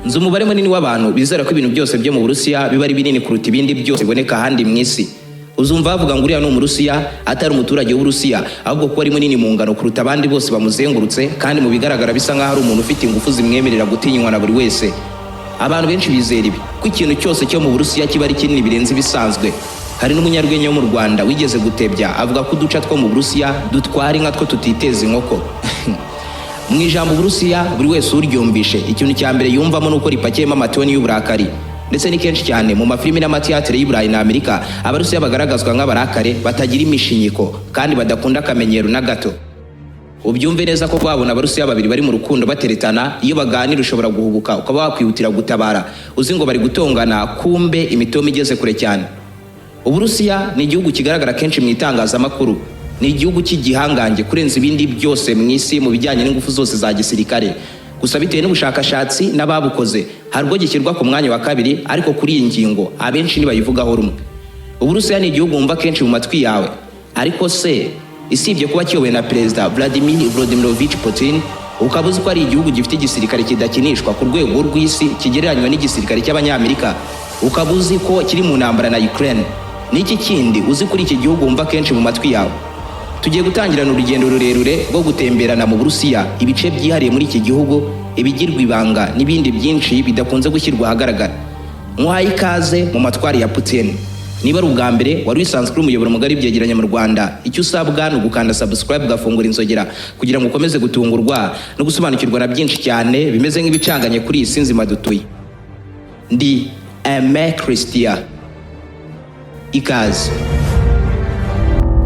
Nzi umubare munini w'abantu bizera ko ibintu byose byo mu Burusiya biba ari binini kuruta ibindi byose biboneka ahandi mu isi. Uzumva bavuga ngo uriya ni Umurusiya, atari umuturage w'Uburusiya, ahubwo ko ari munini mu ngano kuruta abandi bose bamuzengurutse, kandi mu bigaragara bisa nk'aho ari umuntu ufite ingufu zimwemerera gutinywa na buri wese. Abantu benshi bizera ibi, ko ikintu cyose cyo mu Burusiya kiba ari kinini birenze ibisanzwe. Hari n'umunyarwenya wo mu Rwanda wigeze gutebya avuga ko uduca two mu Burusiya dutwara inka two tutiteza inkoko. Mu ijambo Uburusiya, buri wese uryumvishe ikintu cya mbere yumvamo ni uko ripakiyemo amatoni y'uburakari. Ndetse ni kenshi cyane mu mafilimi n'amatiyatere y'i Burayi na Amerika Abarusiya bagaragazwa nk'abarakare, batagira imishinyiko kandi badakunda akamenyero na gato. Ubyumve neza ko wabona Abarusiya babiri bari mu rukundo bateretana, iyo baganira ushobora guhubuka ukaba wakwihutira gutabara, uzi ngo bari gutongana, kumbe imitoma igeze kure cyane. Uburusiya ni igihugu kigaragara kenshi mu itangazamakuru. Ni igihugu cy'igihangange kurenza ibindi byose mu isi mu bijyanye n'ingufu zose za gisirikare. Gusa bitewe n'ubushakashatsi n'ababukoze, hari ubwo gishyirwa ku mwanya wa kabiri, ariko kuri iyi ngingo abenshi ntibayivugaho rumwe. Uburusiya ni igihugu wumva kenshi mu matwi yawe. Ariko se isibye kuba kiyobowe na Perezida Vladimir Vladimirovich Putin, ukaba uzi ko ari igihugu gifite igisirikare kidakinishwa ku rwego rw'isi kigereranywa n'igisirikare cy'Abanyamerika, ukaba uzi ko kiri mu ntambara na Ukraine, n'iki kindi uzi kuri iki gihugu wumva kenshi mu matwi yawe? Tugiye gutangirana urugendo rurerure rwo gutemberana mu Burusiya, ibice byihariye muri iki gihugu, ibigirwa ibanga n'ibindi byinshi bidakunze gushyirwa ahagaragara. Muhaye ikaze mu matwari ya Putin. Niba ari ubwa mbere wari wisanzwe uri umuyoboro mugari byegeranya mu Rwanda, icyo usabwa ni ugukanda subscribe, ugafungura inzogera kugira ngo ukomeze gutungurwa no gusobanukirwa na byinshi cyane bimeze nk'ibicanganye kuri iyi si nzima dutuye. Ndi Aime Christian, ikaze.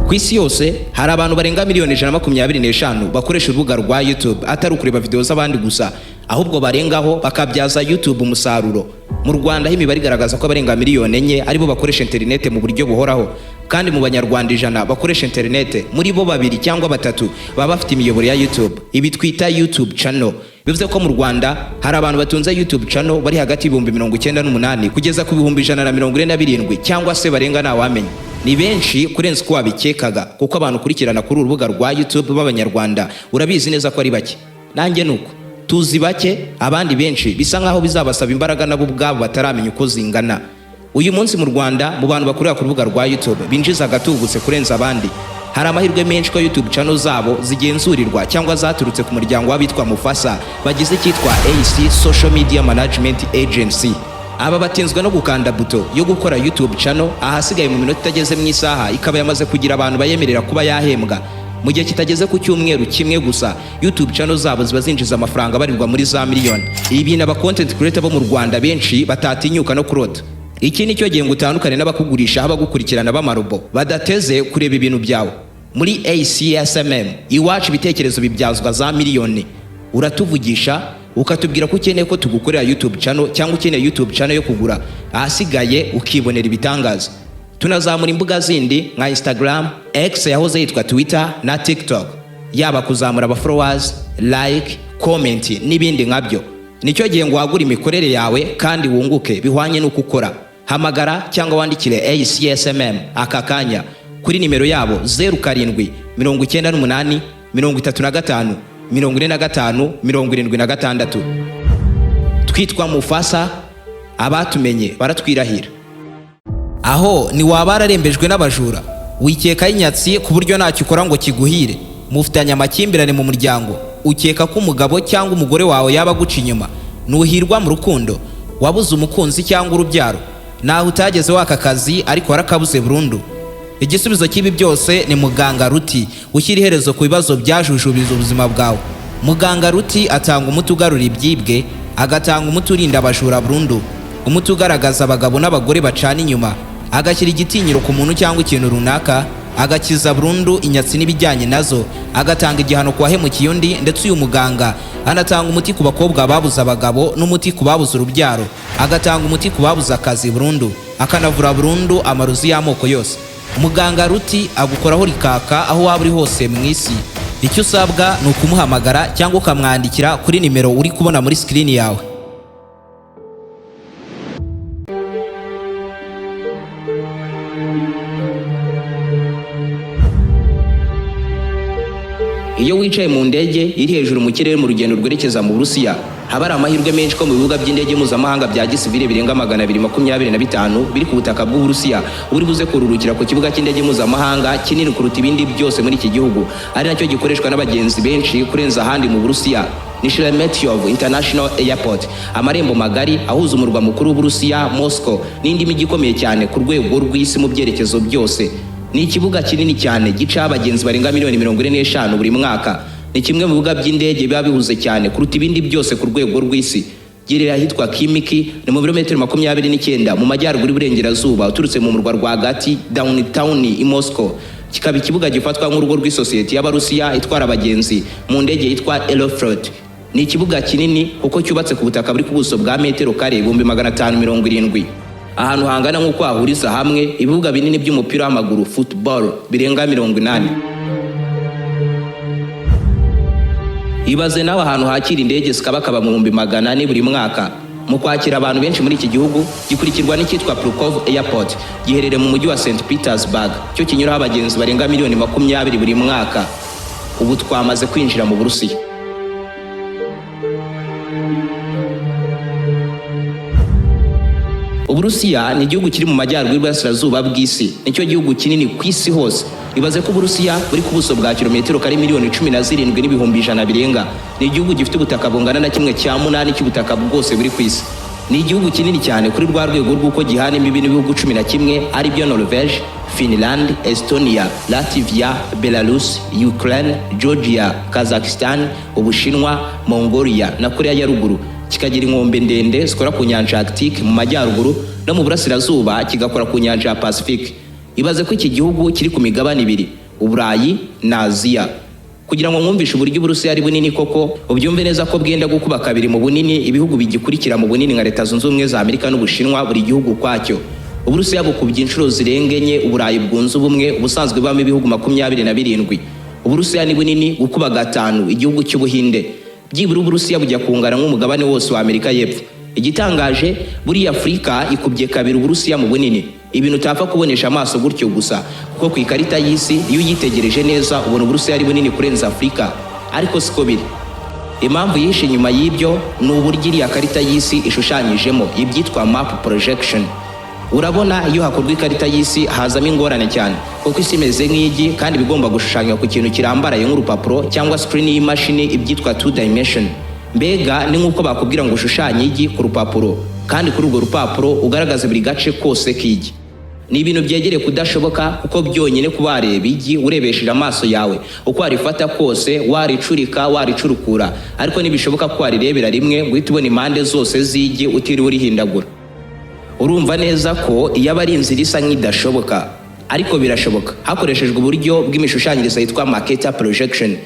Ku isi yose hari abantu barenga miliyoni 125 bakoresha urubuga rwa YouTube, atari ukureba video z'abandi gusa, ahubwo barengaho bakabyaza YouTube umusaruro. Mu Rwanda ho imibare igaragaza ko abarenga miliyoni 4 aribo bakoresha interinete mu buryo buhoraho. Kandi mu Banyarwanda 100 bakoresha interinete, muri bo babiri cyangwa batatu baba bafite imiyoboro ya YouTube, ibi twita YouTube channel. Bivuze ko mu Rwanda hari abantu batunze YouTube channel bari hagati y'ibihumbi 98 kugeza ku 147,000 cyangwa se barenga, ntawamenya. Ni benshi kurenza uko wabikekaga, kuko abantu ukurikirana kuri uru rubuga rwa YouTube b'Abanyarwanda urabizi neza ko ari bake. Nanjye nuko tuzi bake, abandi benshi bisa nkaho bizabasaba imbaraga nabo ubwabo bataramenya uko zingana. Uyu munsi mu Rwanda, mu bantu bakorera ku rubuga rwa YouTube binjiza agatubutse kurenza abandi, hari amahirwe menshi ko YouTube channel zabo zigenzurirwa cyangwa zaturutse ku muryango w'abitwa Mufasa bagize icyitwa AC Social Media Management Agency. Aba batinzwe no gukanda buto yo gukora YouTube channel, ahasigaye mu minota itageze mu isaha ikaba yamaze kugira abantu bayemerera kuba yahembwa. Mu gihe kitageze ku cyumweru kimwe gusa, YouTube channel zabo ziba zinjiza amafaranga abarirwa muri za miliyoni. Ibi bintu aba content creator bo mu Rwanda benshi batatinyuka no kurota. Iki ni cyo gihe ngo utandukane n'abakugurisha, aho abagukurikirana b'amarobo badateze kureba ibintu byawe. Muri ACSMM iwacu ibitekerezo bibyazwa za miliyoni. Uratuvugisha ukatubwira ko ukeneye ko tugukorera YouTube channel cyangwa ukeneye YouTube channel yo kugura, ahasigaye ukibonera ibitangaza. Tunazamura imbuga zindi nka Instagram, X yahoze yitwa Twitter na TikTok, yaba kuzamura aba followers, like, comment n'ibindi nkabyo. Nicyo gihe ngo wagure imikorere yawe kandi wunguke bihwanye n'uko ukora. Hamagara cyangwa wandikire ACSMM aka kanya kuri nimero yabo 07 98 35 45 76. Twitwa Mufasa, abatumenye baratwirahira. Aho ntiwaba wararembejwe n'abajura, wikekaho inyatsi ku buryo ntacyo ukora ngo kiguhire, mufitanye amakimbirane mu muryango, ukeka ko umugabo cyangwa umugore wawe yaba aguca inyuma, ntuhirwa mu rukundo, wabuze umukunzi cyangwa urubyaro, naho utageze waka akazi ariko warakabuze burundu? Igisubizo cy'ibi byose ni Muganga Ruti, ushyira iherezo ku bibazo byajujubiza ubuzima bwawe. Muganga Ruti atanga umuti ugarura ibyibwe, agatanga umuti urinda abajura burundu, umuti ugaragaza abagabo n'abagore bacana inyuma, agashyira igitinyiro ku muntu cyangwa ikintu runaka, agakiza burundu inyatsi n'ibijyanye nazo, agatanga igihano ku wahemukiye undi. Ndetse uyu muganga anatanga umuti ku bakobwa babuze abagabo n'umuti ku babuze urubyaro, agatanga umuti ku babuze akazi burundu, akanavura burundu amarozi y'amoko yose. Muganga Ruti agukoraho rikaka aho waba uri hose mu isi. Icyo usabwa ni ukumuhamagara cyangwa ukamwandikira kuri nimero uri kubona muri sikirini yawe. Iyo wicaye mu ndege iri hejuru mu kirere mu rugendo rwerekeza mu Burusiya, Haba hari amahirwe menshi ko mu bibuga by'indege mpuzamahanga bya gisivile birenga 225 biri ku butaka bw'Uburusiya, uri buze kururukira ku kibuga cy'indege mpuzamahanga kinini kuruta ibindi byose muri iki gihugu, ari nacyo gikoreshwa n'abagenzi benshi kurenza ahandi mu Burusiya, ni Sheremetyevo International Airport. Amarembo magari ahuza umurwa mukuru w'Uburusiya, Moscow, n'indi mijyi ikomeye cyane ku rwego rw'isi mu byerekezo byose. Ni ikibuga kinini cyane gicaho abagenzi barenga miliyoni 45 buri mwaka. Ni kimwe mu bibuga by'indege biba bihuze cyane kuruta ibindi byose ku rwego rw'isi. Giherereye ahitwa Khimki, ni mu birometero 29 mu majyaruguru y'uburengerazuba uturutse mu murwa rwagati, downtown i Moscow. Kikaba ikibuga gifatwa nk'urugo rw'isosiyete y'Abarusiya itwara abagenzi mu ndege yitwa Aeroflot. Ni ikibuga kinini kuko cyubatse ku butaka buri ku buso bwa metero kare 570,000, ahantu hangana nk'uko hahuriza hamwe ibibuga binini by'umupira w'amaguru, football, birenga 80. Ibaze nawe ahantu hakira indege zikabakaba mu 400,000 buri mwaka. Mu kwakira abantu benshi muri iki gihugu gikurikirwa n'icyitwa Pulkovo Airport, giherereye mu mujyi wa St Petersburg, cyo kinyuraho abagenzi barenga miliyoni 20 buri mwaka. Ubu twamaze kwinjira mu Burusiya. Uburusiya ni igihugu kiri mu majyaruguru y'uburasirazuba bw'isi, nicyo gihugu kinini ku isi hose. Ibaze ko Uburusiya buri ku buso bwa kilometero kare miliyoni 17 n'ibihumbi 100 birenga. Ni igihugu gifite ubutaka bungana na 1/8 cy'ubutaka bwose buri ku isi. Ni igihugu kinini cyane kuri rwa rwego rw'uko gihana imbibi n'ibihugu 11, aribyo Norvege, Finland, Estonia, Latvia, Belarus, Ukraine, Georgia, Kazakhstan, Ubushinwa, Mongolia na Korea ya Ruguru. Kikagira inkombe ndende zikora ku nyanja Arctic mu majyaruguru, no mu burasirazuba kigakora ku nyanja ya Pacific. Ibaze ko iki gihugu kiri ku migabane ibiri, Uburayi na Aziya. Kugira ngo mwumvishe uburyo Uburusiya ari bunini koko, ubyumve neza ko bwenda gukuba kabiri mu bunini ibihugu bigikurikira mu bunini nka Leta Zunze Ubumwe za Amerika n'Ubushinwa, buri gihugu ukwacyo. Uburusiya bukubye inshuro zirenga enye Uburayi bwunze ubumwe, ubusanzwe bubamo ibihugu 27. Uburusiya ni bunini gukuba gatanu igihugu cy'Ubuhinde. Byibura Uburusiya bujya kungana nk'umugabane wose wa Amerika y'Epfo. Igitangaje, buriya Afurika ikubye kabiri Uburusiya mu bunini, ibintu utapfa kubonesha amaso gutyo gusa, kuko ku ikarita y'isi iyo uyitegereje neza ubona Uburusiya ari bunini kurenza Afurika, ariko siko biri. Impamvu yihishe inyuma y'ibyo ni uburyo iriya karita y'isi ishushanyijemo, ibyitwa map projection. Urabona, iyo hakorwa ikarita y'isi hazamo ingorane cyane, kuko isi imeze nk'igi kandi ibigomba gushushanywa ku kintu kirambaraye nk'urupapuro cyangwa screen y'imashini, ibyitwa two dimension. Mbega ni nk'uko bakubwira ngo ushushanye igi ku rupapuro, kandi kuri urwo rupapuro ugaragaza buri gace kose k'igi. Ni ibintu byegereye kudashoboka, kuko byonyine kuba wareba igi urebesheje amaso yawe, uko warifata kose, waricurika, waricurukura, ariko ntibishoboka ko warirebera rimwe ngo uhite ubona impande zose z'igi utiriwe urihindagura. Urumva neza ko iyo aba ari inzira isa nk'idashoboka, ariko birashoboka hakoreshejwe uburyo bw'imishushanyirize yitwa Mercator projection.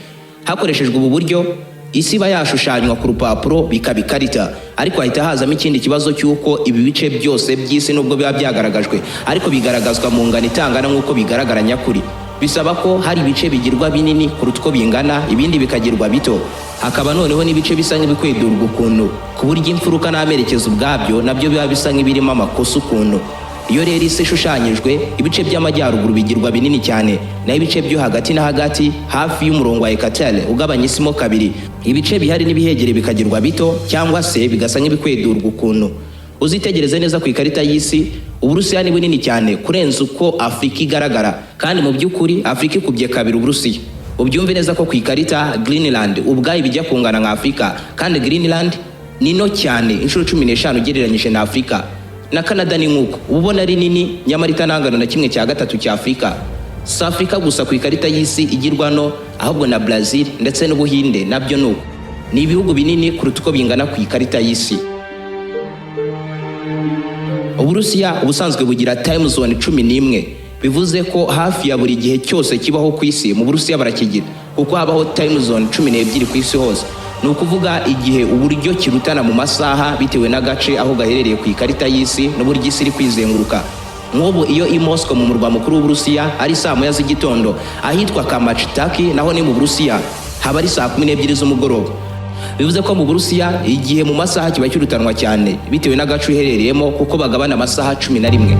Hakoreshejwe ubu buryo, isi iba yashushanywa ku rupapuro bikaba ikarita, ariko hahita hazamo ikindi kibazo cy'uko ibi bice byose by'isi, nubwo biba byagaragajwe, ariko bigaragazwa mu ngano itangana nk'uko bigaragara nyakuri. Bisaba ko hari ibice bigirwa binini kuruta uko bingana, ibindi bikagirwa bito, hakaba noneho n'ibice bisa nk'ibikwedurwa ukuntu, ku buryo imfuruka n'amerekezo ubwabyo nabyo biba bisa nk'ibirimo amakosa ukuntu. Iyo rero isi ishushanyijwe, ibice by'amajyaruguru bigirwa binini cyane, naho ibice byo hagati na hagati, hafi y'umurongo wa equateur ugabanya isi mo kabiri, ibice bihari n'ibihegereye bikagirwa bito cyangwa se bigasa nk'ibikwedurwa ukuntu. Uzitegereze neza ku ikarita y'isi, Uburusiya ni bunini cyane kurenza uko Afurika igaragara, kandi mu by'ukuri Afurika ikubye kabiri Uburusiya. Ubyumve neza ko ku ikarita Greenland ubwayo bijya kungana nka Afurika, kandi Greenland ni nto cyane inshuro 15 ugereranyije na Afurika. Na Canada ni nk'uko, uba ubona ari nini nyamara itanangana na 1/3 cya Afurika. Si Afurika gusa ku ikarita y'isi igirwa no, ahubwo na Brazil ndetse n'Ubuhinde nabyo ni uko, ni ibihugu binini kuruta uko bingana ku ikarita y'isi. Uburusiya ubusanzwe bugira time zone 11, bivuze ko hafi ya buri gihe cyose kibaho ku isi mu Burusiya barakigira, kuko habaho time zone 12 ku isi hose. Ni ukuvuga igihe uburyo kirutana mu masaha bitewe n'agace aho gaherereye ku ikarita y'isi n'uburyo isi iri kwizenguruka. Nk'ubu iyo i Moscow, mu murwa mukuru w'Uburusiya, ari saa 1 z'igitondo, ahitwa Kamachitaki, naho ni mu Burusiya, haba ari saa 12 z'umugoroba. Bivuze ko mu Burusiya igihe mu masaha kiba kirutanwa cyane bitewe n'agace uherereyemo, kuko bagabana amasaha 11.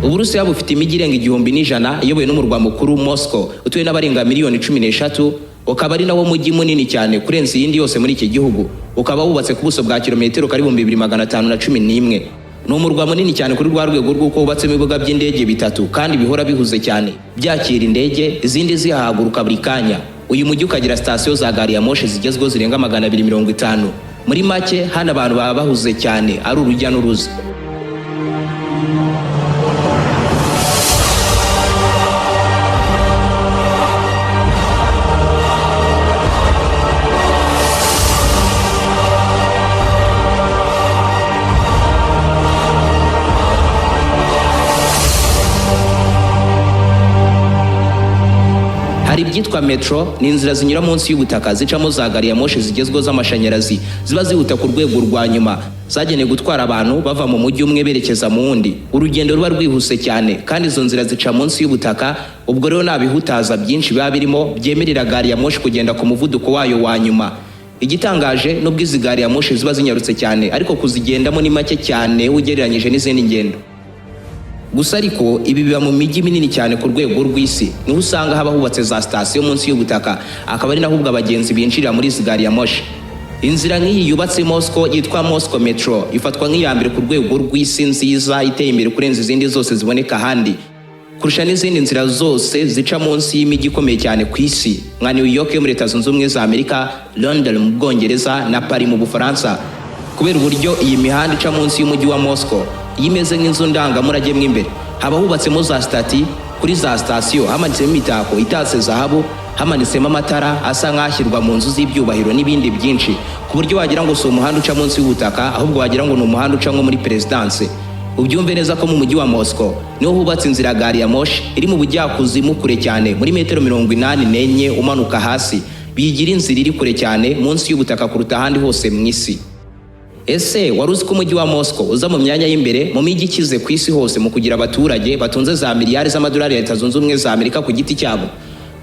Uburusiya bufite imijyi irenga 1,100 iyobowe n'umurwa mukuru Moscow, utuwe n'abarenga miliyoni 13. Ukaba ari nawo mujyi munini cyane kurenza iyindi yose muri iki gihugu. Ukaba wubatse ku buso bwa kilometero kari 2511. Ni umurwa munini cyane kuri rwa rwego rw'uko wubatsemo ibibuga by'indege bitatu kandi bihora bihuze cyane, byakira indege, izindi zihahaguruka buri kanya. Uyu mujyi ukagira sitasiyo za gari ya moshi zigezweho zirenga 250. Muri make, hano abantu baba bahuze cyane, ari urujya n'uruza. Hari ibyitwa metro, ni inzira zinyura munsi y'ubutaka zicamo za gari ya moshi zigezweho z'amashanyarazi, ziba zihuta ku rwego rwa nyuma, zagenewe gutwara abantu bava mu mujyi umwe berekeza mu wundi. Urugendo ruba rwihuse cyane, kandi izo nzira zica munsi y'ubutaka. Ubwo rero nta bihutaza byinshi biba birimo, byemerera gari ya moshi kugenda ku muvuduko wayo wa nyuma. Igitangaje, nubwo izi gari ya moshi ziba zinyarutse cyane, ariko kuzigendamo ni make cyane ugereranyije n'izindi ngendo. Gusa ariko ibi biba mu mijyi minini cyane ku rwego rw'isi, niho usanga haba hubatse za sitasiyo munsi y'ubutaka, akaba ari naho ubwo abagenzi binjirira muri izi gari ya moshi. Inzira nk'iyi yubatse Moscow yitwa Moscow Metro, ifatwa nk'iya mbere ku rwego rw'isi nziza, iteye imbere kurenza izindi zose ziboneka ahandi, kurusha n'izindi nzira zose zica munsi y'imijyi ikomeye cyane ku isi nka New York yo muri Leta Zunze Ubumwe za Amerika, London mu Bwongereza na Paris mu Bufaransa. Kubera uburyo iyi mihanda ica munsi y'umujyi wa Moscow iyo imeze nk'inzu ndangamurage, mo imbere haba hubatsemo za sitati. Kuri za sitasiyo hamanitsemo imitako itatse zahabu, hamanitsemo amatara asa nk'ashyirwa mu nzu z'ibyubahiro n'ibindi byinshi, ku buryo wagira ngo si umuhanda uca munsi y'ubutaka, ahubwo wagira ngo ni umuhanda uca nko muri perezidanse. Ubyumve neza ko mu mujyi wa Moscow niho hubatse inzira ya gari ya moshi iri mu bujyakuzimu kure cyane, muri metero 84 umanuka hasi, bigira inzira iri kure cyane munsi y'ubutaka kuruta ahandi hose mu isi. Ese wari uzi ko umujyi wa Moscow uza mu myanya y'imbere mu mijyi ikize ku isi hose mu kugira abaturage batunze za miliyari z'amadolari ya Leta Zunze Ubumwe za Amerika ku giti cyabo?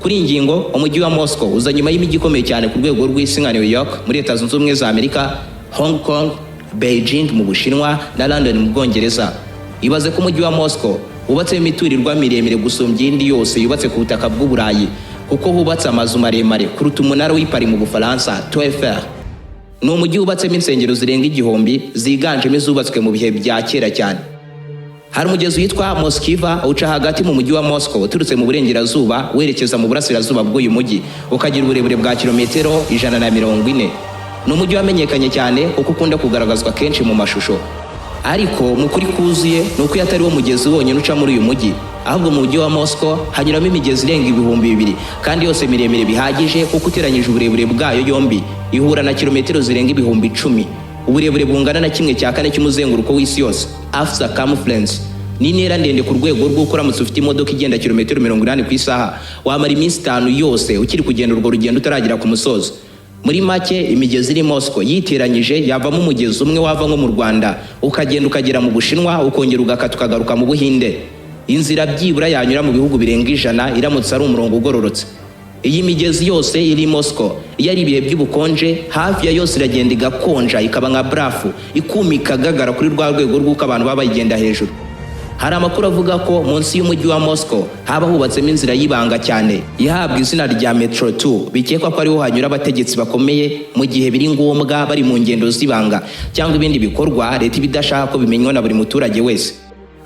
Kuri iyi ngingo, umujyi wa Moscow uza nyuma y'imijyi ikomeye cyane ku rwego rw'isi nka New York muri Leta Zunze Ubumwe za Amerika, Hong Kong, Beijing mu Bushinwa na London mu Bwongereza. Ibaze ko umujyi wa Moscow wubatsemo imiturirwa miremire gusumbya iyindi yose yubatse ku butaka bw'Uburayi, kuko hubatse amazu maremare kuruta umunara w'i Paris mu Bufaransa, Tour Eiffel. Ni umujyi wubatsemo insengero zirenga 1000, ziganjemo izubatswe mu bihe bya kera cyane. Hari umugezi witwa Moskiva uca hagati mu mujyi wa Moscow, uturutse mu burengerazuba werekeza mu burasirazuba bw'uyu mujyi, ukagira uburebure bwa kilometero 140. Ni umujyi wamenyekanye cyane kuko ukunda kugaragazwa kenshi mu mashusho, ariko mu kuri kuzuye ni uko iyo atari wo mugezi wonyine uca muri uyu mujyi, ahubwo mu mujyi wa Moscow hanyuramo imigezi irenga 2000, kandi yose miremire bihagije, kuko uteranyije uburebure bwayo yombi ihura na kilometero zirenga 10,000, uburebure bungana na 1/4 cy'umuzenguruko w'isi yose, Earth circumference. Ni intera ndende ku rwego rw'uko uramutse ufite imodoka igenda kilometero 80 ku isaha, wamara iminsi 5 yose ukiri kugenda urwo rugendo utaragera ku musozo. Muri make, imigezi iri Moscow yiteranyije yavamo umugezi umwe wava nko mu Rwanda, ukagenda ukagera mu Bushinwa, ukongera ugakata ukagaruka mu Buhinde. Inzira byibura yanyura mu bihugu birenga 100 iramutse ari umurongo ugororotse. Iyi migezi yose iri Moscow, iyo ari ibihe by'ubukonje, hafi ya yose iragenda igakonja, ikaba nka barafu, ikuma, ikagagara kuri rwa rwego rw'uko abantu baba bayigenda hejuru. Hari amakuru avuga ko munsi y'umujyi wa Moscow haba hubatsemo inzira y'ibanga cyane ihabwa izina rya Metro 2, bikekwa ko ariho hanyura abategetsi bakomeye mu gihe biri ngombwa, bari mu ngendo z'ibanga cyangwa ibindi bikorwa leta iba idashaka ko bimenywa na buri muturage wese.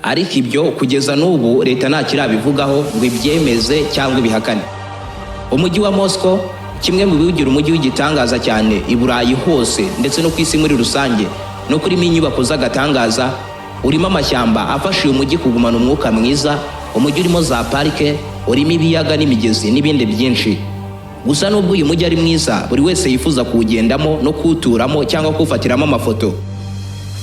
Ariko ibyo kugeza n'ubu leta nta kirabivugaho ngo ibyemeze cyangwa ibihakane. Umujyi wa Moscow, kimwe mu biwugira umujyi w'igitangaza cyane i Burayi hose ndetse no ku isi muri rusange, no kurimo inyubako z'agatangaza, urimo amashyamba afasha uyu mujyi kugumana umwuka mwiza, umujyi urimo za parike, urimo ibiyaga n'imigezi n'ibindi byinshi. Gusa nubwo uyu mujyi ari mwiza, buri wese yifuza kuwugendamo no kuwuturamo cyangwa kuwufatiramo amafoto,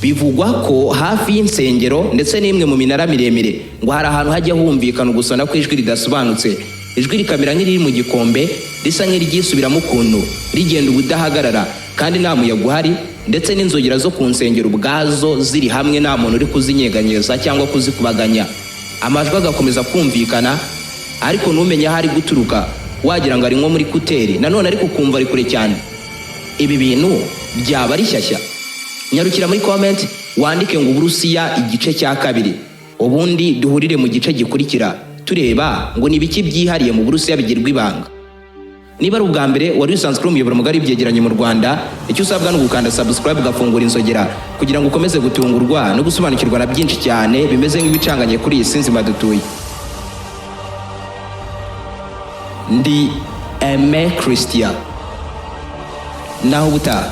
bivugwa ko hafi y'insengero ndetse n'imwe mu minara miremire ngo hari ahantu hajya humvikana ugusona kw'ijwi ridasobanutse, ijwi rikamera nk'iriri mu gikombe, risa nk'iryisubiramo ukuntu, rigenda ubudahagarara, kandi nta muyaga uhari, ndetse n'inzogera zo ku nsengero ubwazo ziri hamwe, nta muntu uri kuzinyeganyeza cyangwa kuzikubaganya, amajwi agakomeza kumvikana ariko ntumenye aho ari guturuka, wagira ngo ari nko muri kuteri nanone, ariko ukumva ari kure cyane. Ibi bintu byaba ari shyashya? Nyarukira muri comment wandike ngo "Uburusiya igice cya kabiri", ubundi duhurire mu gice gikurikira tureba ngo ni ibiki byihariye mu Burusiya bigirwa ibanga. Niba ari ubwa mbere wari usanzwe uri umuyoboro mugari w'ibyegeranyo mu Rwanda, icyo usabwa ni ugukanda subscribe, ugafungura inzogera kugira ngo ukomeze gutungurwa no gusobanukirwa na byinshi cyane bimeze nk'ibicanganye kuri iyi si nzima dutuye. Ndi Aime Christian, naho ubutaha.